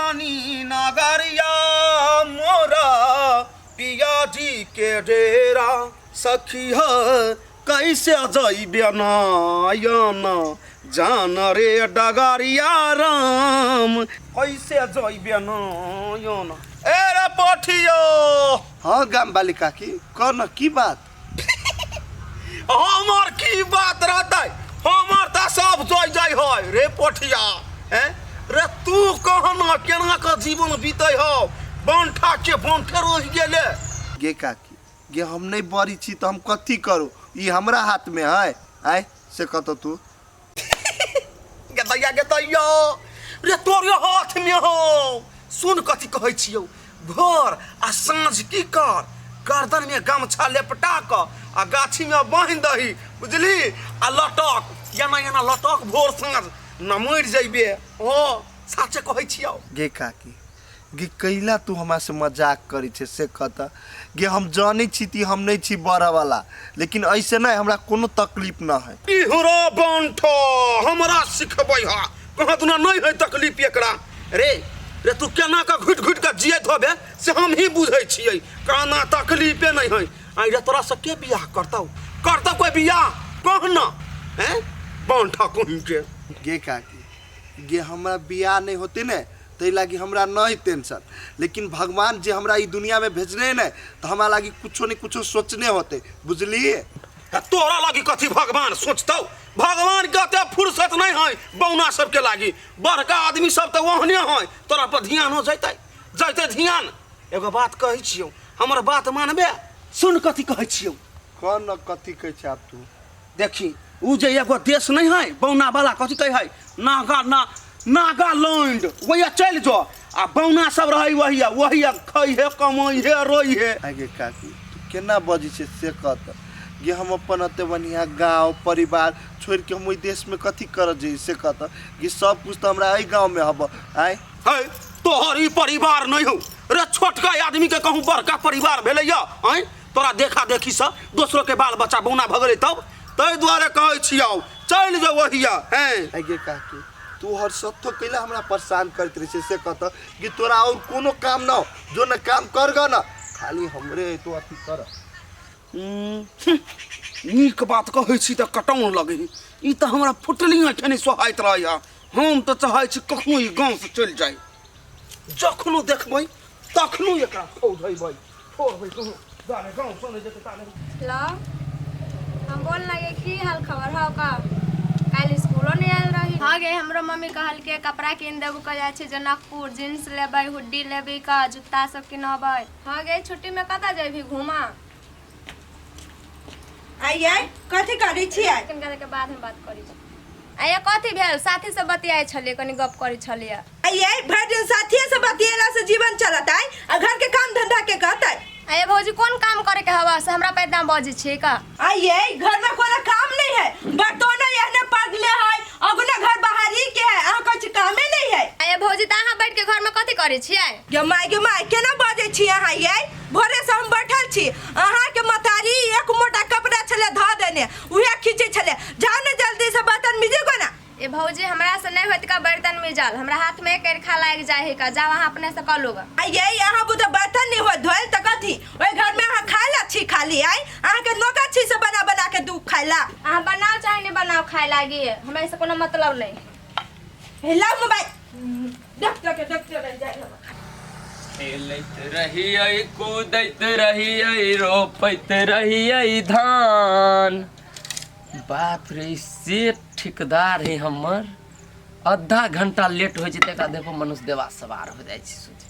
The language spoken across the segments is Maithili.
फलानी नगरिया मोरा पिया जी के डेरा सखी ह कैसे जइबे नयन जान रे डगरिया राम कैसे जइबे नयन ए रे पठियो। हाँ गाम वाली काकी, कह न की बात? हमर की बात रहतै, हमर तऽ सब जय जय है रे पोठिया। हैं रे तू कहना केना के जीवन बीतै हौ, बंठा के बंठे रहि गेले। गे काकी गे, हम नहीं बड़ी छी तऽ हम कथी करू, ई हमरा हाथ में है? आय से कत तू। गे दैया गे दैया रे, तोरे हाथ में हौ। सुन कथी कहै छियौ, भोर आ साँझ की कर, गर्दन में गमछा लेपटा क आ गाछी में बान्हि दही, बुझली? आ लटक एना एना लटक भोर साँझ न मरि जइबे। हँ साचे कहै छियौ। गे काकी गे, कैला तू हमरा से मजाक करै छे से कह गे? हम जानै छी कि हम नहीं छी बढ़े वाला, लेकिन ऐसे नहीं हमरा कोनो तकलीफ न है। इहरो बंठो हमरा सिखबै हा, कहाँ दुना नहीं है तकलीफ एकरा। रे रे तू केना के घुटि घुटि के जियत होबे से हम ही बुझै छियै, काना तकलीफे नहीं है। आई रे तोरा से के बियाह करतौ, करतौ कोई बियाह कह न? हैं बंठा कहीं के। गे काकी गे, हमरा बियाह नहीं होते ने ताहि लागी हमरा नहीं टेंशन, लेकिन भगवान जे हमरा ई दुनिया में भेजने ने तो हमरा लागी कुछो ने कुछो सोचने होते, बुझलिए? तोरा लागी कथी भगवान सोचतौ? भगवान के एते फुर्सत नहीं है बौना सबके लागी, बड़का आदमी सब तऽ ओहने है, तोरा पर ध्यान हो जैतै जैतै ध्यान। एगो बात कहै छियौ, हमर बात मानबे? सुन कथी कहै छियौ। कह न कथी कहै छै आब तू। देखी उ जे एगो देश नहीं है बौना वाला, कथी कहै है नागा ना नागालैंड, वही चलि जो आ बौना सब रहै वही वही खै है कमै है रोइ है। आगे काकी तू केना बजै छै से कह तऽ गे, हम अपन एते बढ़िया गाँव परिवार छोड़ि के हम ओहि देश में कथी करऽ जइयै से कह तऽ गे? सब कुछ तऽ हमरा एहि गाँव में हब आय। है तोहर ई परिवार नहीं हौ रे, छोटका आदमी के कहूँ बड़का परिवार भेलैया? आँय तोरा देखा देखी से दोसरो के बाल बच्चा बौना भऽ गेलै तब, ताहि दुआरे कहै छियौ चलि जो ओहिया। हैं आगे काकी तू हर सत्तो कैला हमरा परेशान करैत रहै छै से कह तऽ कि तोरा और कोनो काम न हो, जो न काम कर ग न खाली हमरे तो अथी कर। नीक बात कहै छी तऽ कटाउन लगै, ई तऽ हमरा फुटली आँखि नहि सोहाइत रहैया। हम तऽ चाहै छी कखनो ई गाँवसँ चलि जाइ, जखनो देखबै तखनो एकरा खौधेबै छोड़बै कहूँ जाने गाँवसँ नहि जेतै ताने। हेलो, हम बोल लगे की हाल खबर हौ का? काल्हि स्कूलो नहीं आयल रही। हाँ गे, हमरो मम्मी कहलकै कपड़ा कीन देबू, कह जाइ छै जनकपुर, जींस लेबै, हुड्डी लेबै का, जूता सब किनबै। हाँ गे, छुट्टी में कतऽ जेबही घूमा? आइए कथी करै छियै? कनिका देर के बाद हम बात करै छी। आइए कथी भेल? साथी से बतियाइ छलियै, कनि गप करै छलियै। आइए भरि दिन साथिये से बतियेला से जीवन चलत आइ, आ घर के काम धंधा के कहतै? आइए भौजी, कोन काम करे के हवा से हमरा पे इतना बजै छियै का? आइए घर में कोनो काम नहीं है, बर्तनो एहने पड़ले है, अगुना घर बाहरी के है, अहाँ कुछ कामे नहीं है। आइए भौजी, तऽ अहाँ बैठ के घर में कथी करै छियै? गे माय गे माय, केना बजै छी अहाँ यै? भोरे से हम बैठल छी, अहाँ के मतारी एक मोटा कपड़ा छले धऽ देने, उहे खींचै छले। जाउ ने जल्दी से बर्तन मिजू गो ना। ए भौजी, हमरा से नहीं होत का बर्तन मिजल, हमरा हाथ में एक अरखा लाग जाए है का, जाओ अहाँ अपने से कर लोग। आ ये अहाँ बुझे बर्तन नहीं होत धोल त कथी ओइ घर में अहाँ खाय ला छी खाली? आइ अहाँ के नौकर छी से बना बना के दू खाय ला। अहाँ बनाओ चाहे नहीं बनाओ खाय लागी, हमरा से कोनो मतलब नहीं। हे लाओ मोबाइल, देखते के देखते रह जाए। खेलैत रहियै, कूदैत रहियै, रोपैत रहियै धान। बाप रे, ई से ठेकेदार है हमर, आधा घंटा लेट होइ छै तऽ एकरा देखो मनुष्य देवा सवार हो जाइ छै। सोच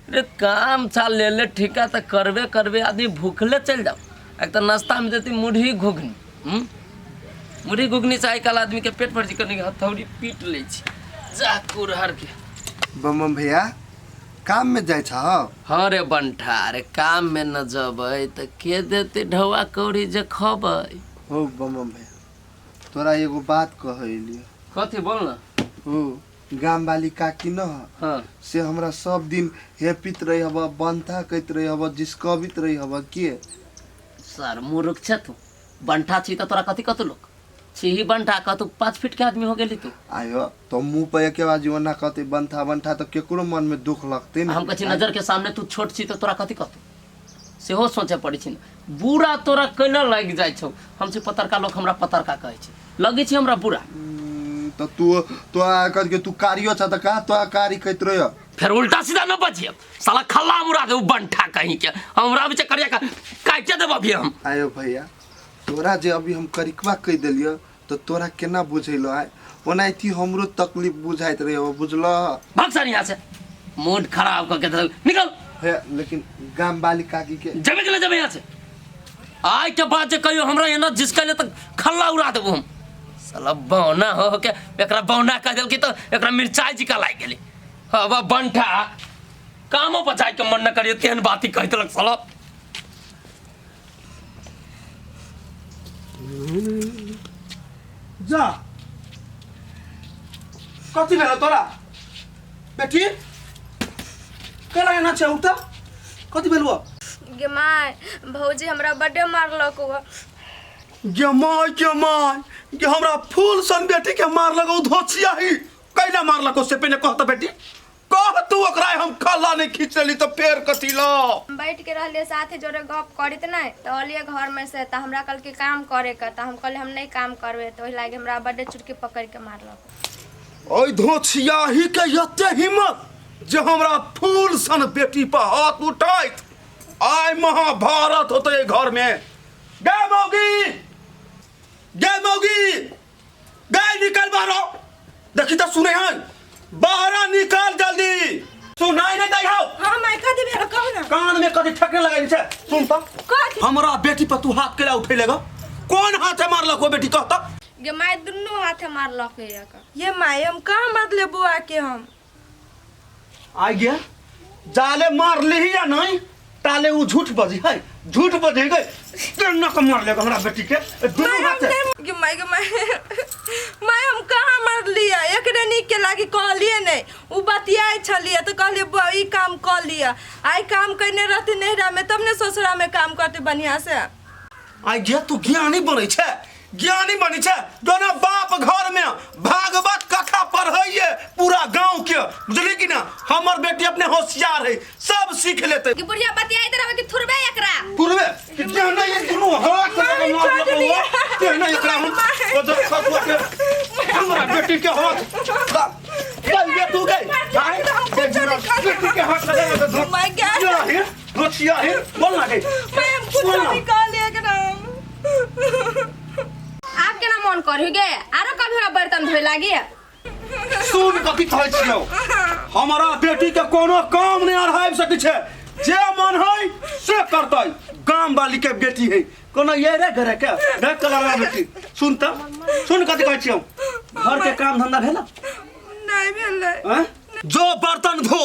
रे, काम चाल ले ले ठेका तऽ करबे करबे, आदमी भूखले चलि जाओ। एक तऽ नाश्तामे देती मुरही घुघनी, मुरही घुघनी से आइ काल्हि आदमीके पेट भरि छै। कनि हथौड़ी पीट लै छै जा कुरहर के। बम बम भैया, काम में जाइ छह? हाँ रे बंठा, अरे काम में न जबै तऽ के देतै ढौआ कौड़ी जे खबै? हो बम बम भैया, तोरा एगो बात कहलियो। कथी बोल न। हो गाम वाली काकी न ह, हाँ, से हमरा सब दिन हेपित रही हब, बंथा कहैत रही हब, जिसकबित रही हब के। सर मूर्ख छे तू, बंठा छी तऽ तोरा कथी कथी लोक छी बंठा कह तू 5 फीट के आदमी हो गेली तू। आयो तो मुंह पर एके बार जीवन ना कहते बंठा बंठा तो केकरो मन में दुख लगते ने। हम कहै छी नजर के सामने तू छोट छी तो तोरा कथी कहतौ, सेहो सोचे पड़ै छै ने। बुरा तोरा केना लागि जाइ छौ? हम छी पतरका, लोक हमरा पतरका कहै छै, लगै छै हमरा बुरा। तो तू तोरा कह के तू कारियो छ त का तोरा कारी कहैत रहियो। फेर उल्टा सीधा न बजिए साला, खल्ला उड़ा दे बंठा कहीं के, हमरा भी करिया का काटे देब अभी हम। आयो भैया तोरा जे अभी हम करिकवा कह देलियो तो तोरा केना बुझेलो? आय ओनाहिते हमरो तकलीफ बुझाइत रहियो, बुझल? भाग सर यहाँ से, मूड खराब करके दे, निकल। भैया लेकिन गाम वाली काकी के जबे के ले जबे यहाँ से। आइ के बाद जे कहियो हमरा एना जिसका ले त खल्ला उड़ा देबो हम साला। बौना हो के एकरा बौना कह देलकी तो एकरा मिरचाई जी का लागि गेली। हवा बंठा कामो पर जाय के मन न करियो तेहन बात ही कहि देलक साला। जा कथी भेल तोरा बेटी? केना एना छै उठा, कथी भेल? गे माय, भौजी हमरा बड्डे मारलक। गे माय, गे माय, गे हमरा फूल सन बेटी के मारलक ओ धोचिया ही। कैला मारलक से पहिने कह त बेटी, कह तू ओकरा। हम खल्ला नहीं खींच लेली तो फेर कथी लो? हम बैठ के रहलियै साथे जोड़े गप करैत नहि तऽ अलियै घर में से, तऽ हमरा कहलकै काम करे के, तऽ हम कहलियै हम नहि काम करबै, तऽ ओहि लागि हमरा बड्डे चुटकी पकड़ि के मारलक। ओहि धोछियाही के एते हिम्मत जे हमरा फूल सन बेटी पर हाथ उठाइत। आइ महाभारत होते घर में। गे मौगी, गे मौगी, गे निकल बाहर। देखी तो सुने हैं, बाहर निकल जल्दी। सुनाई नहीं दै हौ? हाँ माय, कथी भेल कहू ना। कान में कथी ठकने लगाइ छै? सुन त। कथी? हमरा बेटी पर तू हाथ केला उठेलेगा? कोन हाथे मारलक हो बेटी, कह त। गे माय, दुनू हाथे मारलक एक। ये माय, हम कहाँ मारले बुआ के हम? आ गया जाले मार ली या नहीं ताले उ झूठ बजी है, झूठ बजी गई। केना के मार लेगा हमरा बेटी के दुनू माय, हम हाथे? नहीं। गे माय, गे माय, माय हम कहाँ मारलियै? एकरे नीक के लागी कहलियै नहि, उ बतियाइ छलियै तऽ कहलियै बुआ ई काम कऽ लिअ। आइ काम कयने रहती नैहरा में तब ने ससुरा में काम करती बढ़िया से। आई गे तू ज्ञानी बनै छै, ज्ञानी बनै छै। दोनो बाप घर में भागवत कथा पढ़ैये पूरा गांव के, बुझली कि ना? हमर बेटी अपने होशियार है, सब सीख लेते। कि बुढ़िया बतियाइत रहबै कि थुरबै एकरा? पूर्वे कि केहन ये दुनू हाथ लगा मामी, मार छोड़ लगो दिया। केहन एकरा हम ओ तो खसुआ के हमरा बेटी के हाथ चल गे तू गई आय बेटी के हाथ लगा दे। My God. या हे दोछिया हे, बोल ना गई। माय, हम कुछ बोल ना। नहीं कहलियै एकरा हम। आब केना मन करही गे? आरो कभी हमरा बर्तन धोए लागी? सुन कथी कहै छियौ, हमारा बेटी के कोनो काम नहीं अढ़ाबि सकै छै, जे मन है से करतै। गाम वाली के बेटी है, कोनो ये रे घरे के रे कलावा बेटी। सुन त, सुन कथी कहै छियौ, घर के काम धंधा भेल? नहि भेलै। हैं? जो बर्तन धो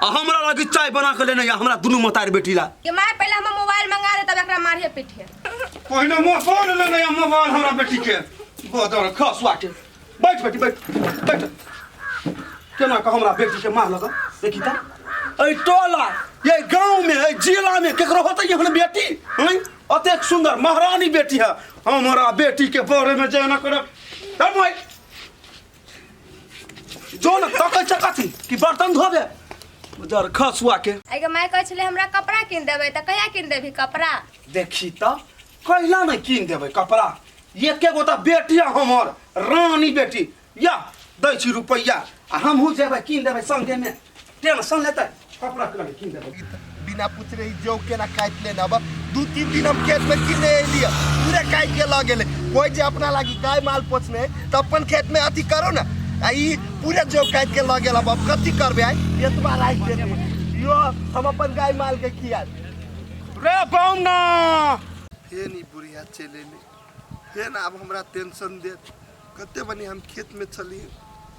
आ हमरा लगी चाय बना के लेने आ हमरा दुनू मतार बेटी ला। गे माय, पहिले हमर मोबाइल मंगा दे तब एकरा मारिहे पीठे। पहिने मोबाइल लेने आ, मोबाइल हमरा बेटी के बदर खसुआ के। बैठ बेटी, बैठ बैठ। केना कऽ हमरा बेटी के मार लगा देखी त। एहि टोला, ये गांव में, एहि जिला में केकरो होतै एहन बेटी हैं? अतेक सुंदर महारानी बेटी है। हमरा बेटी के बारे में जे एना करब तब मोबाइल जो न तकै छै कथी कि बर्तन धोबे जर खसुआ के। आइ गे माय, कहै छलै हमरा कपड़ा कीन देबै, तऽ कहिया कीन देबही कपड़ा? देखी त कैला नहि कीन देबै कपड़ा? एके गो तऽ बेटी है हमर, रानी बेटी। या दै छी रुपैआ आ हमहूँ जेबै कीन देबै संगेमे, टेंशन लेतै? कपड़ा केना नहि कीन देबै? बिना पूछले ई जौ केना काटि लेने? अब 2-3 दिन हम खेत में किने एलियै, पूरे काटि के लऽ गेलै। कोई जे अपना लागी गाय माल पोसने है तऽ अपन खेत में अथी करो ने, आ ई पूरे जौ काटि के लऽ गेल। अब कथी करबै? आइ एतबा राखि देबै यो हम अपन गाय माल के खिया। रे बौना, फेर ई बुढ़िया चलि एलै, फेर आब हमरा टेंशन देत। कते बनी हम खेत में छलियै,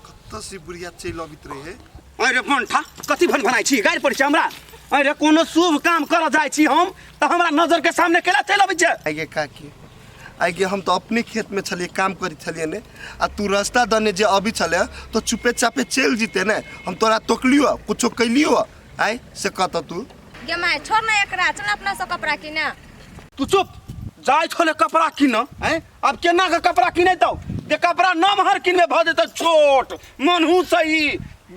कतऽ से बुढ़िया चलि अबैत रहे। अरे पंठा, कथी भन भनाइ छी? गारि पड़ै छै हमरा? अरे कोनो शुभ काम करऽ जाइ छी हम तऽ हमरा नजर के सामने केना चलि अबै छै? आइ गे काकी, आइ गे हम तऽ अपने खेत में छलियै, काम करै छलियै ने, आ तू रास्ता दने जे अबै छलै तऽ चुपे चापे चलि जीते ने। हम तोरा तोकलियो, कुछो कैलियो आइ से कतऽ तू? गे माय, छोड़ ना एकरा, चल अपना सब कपड़ा किने। तू चुप। जाइ छले कपड़ा किन हैं अब केना के कपड़ा किनेतौ जे कपड़ा नमहर किनबे भऽ जेतौ छोट मनहू सही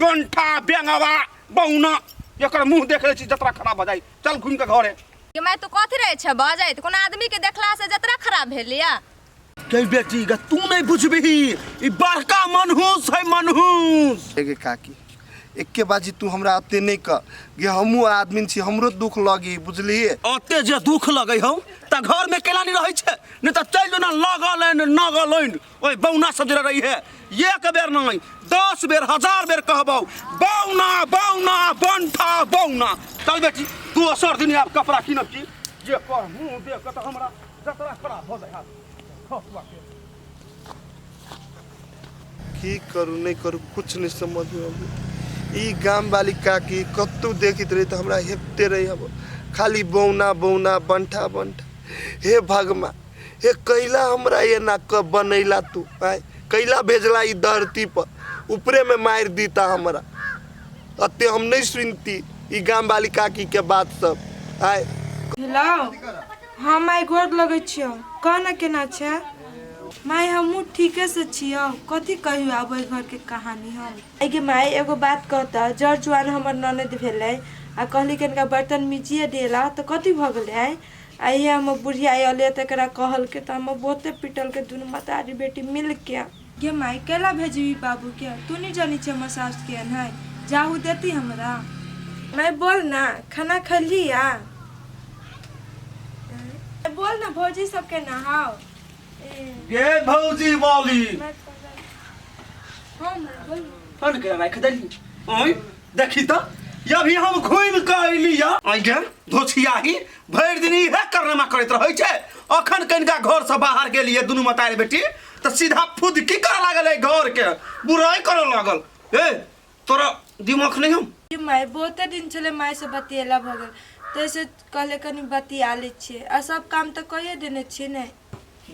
गंठा बेंगवा बौना एकर मुंह देख लै छी जतरा खराब भऽ जाइ चल घुमि के घरे गे माय तू कथी रहै छै बजैत कोनो आदमी के देखला से जतरा खराब भेल या गे बेटी गे तू नहीं बुझबिही ई बड़का मनहूस है मनहूस गे काकी एक्के बाजी तू हमरा अते नहीं कह गे हमहूँ आदमी छी हमरो दुख लगी बुझलिए ओते जे दुख लगै हौ त घर में केला नहीं रहै छै नहीं त चलि जो ना लगल हन नगल हन ओहि बौना सब जे रही है एक बेर नहीं 10 बेर 1000 बेर कहबौ बौना बौना बंठा बौना चल बेटी दोसर दिन आब कपड़ा कीनब की जे कर मुंह देख के त हमरा जतरा खराब भऽ जाइ हाथ खसुआ के की करू नहीं करू कुछ नहीं समझ में अबै ई गाम वाली काकी कतौ देखैत रही तऽ हमरा हेपते रही हम खाली बौना बौना बंठा बंठा हे भगवान हे कैला हमरा एना क बनैला तू आय कैला भेजला ई धरती पर ऊपरे में मारि दीता हमरा अते हम नहीं सुनती ई गाम वाली काकी के बात सब आय हेलो हाँ माय गोर लगै छियौ कह ने केना छै माय हमहूँ ठीकेसँ छियौ कथी कहियौ आब ओहि घरके कहानी हम गे माय एगो बात कहतऽ जर जुआन हमर ननद भेलै आ कहली कनिका बर्तन मिजिए देला तऽ कथी भऽ गेलै आँय आ इएह हमर बुढ़िया अयलै तऽ एकरा कहलकै तऽ हमर बहुते पिटलकै दुनू महतारी बेटी मिलके गे माय कैला भेजबी बाबूके तू नहि जानै छी हमर सासु केहन है जाहू देती हमरा माय बोल ना खाना खैली आ बोल ना भौजी सबके नहाओ गे भौजी वाली हाँ माय बोल ना। कौन के राख देली ओय देखी त अभी हम घूमि के अइली या आई गे धोछियाही भरि दिन इहे करनमा करैत रहै छै अखन कनिका घर से बाहर गेलियै दुनू मतारी बेटी तऽ सीधा फुदकी करऽ लागल एहि घर के बुराइ करऽ लागल ए तोरा दिमाग नहीं हम ये माय बहुते दिन छलै माय से बतियेला भऽ गेल ताहिसँ कहले कनि बतिया लै छियै आ सब काम तऽ कहिए देने छियै ने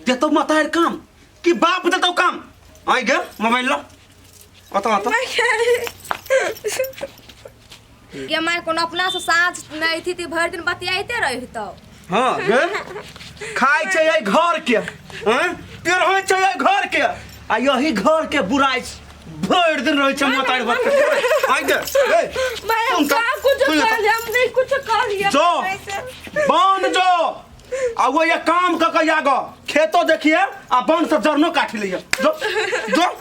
देतौ मतार काम कि बाप देतौ काम आई गे मोबाइल ला अत अत गे माय कोनो अपना से साँझ नहि थी ती भरि दिन बतियाइते रहितौ हाँ गे खाइ छै एहि घर के हैं पेरहै छै एहि घर के आ यही घर के बुराइ भरि दिन रहै छै मतार बाप के आई गे ए माय हम सुन तऽ, कहाँ कुछ सुन तऽ। कहलियै हम नहि कुछ कहलियै जो बन जो आ वो ये काम क के आगो खेतो देखिए आ बन से जरनो काटि लिये जो जो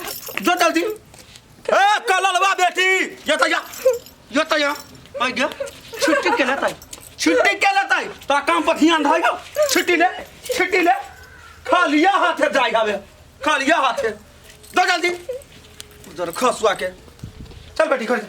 जो जल्दी ए कललवा बेटी ये तो या ये तो या आई गे छुट्टी के लेतै छुट्टी के लेतै तोरा काम पर ध्यान धइयो छुट्टी ले छुट्टी ले खालिया हाथे जाय हवे खालिया हाथे दो जल्दी जर खसुआ के चल बेटी घर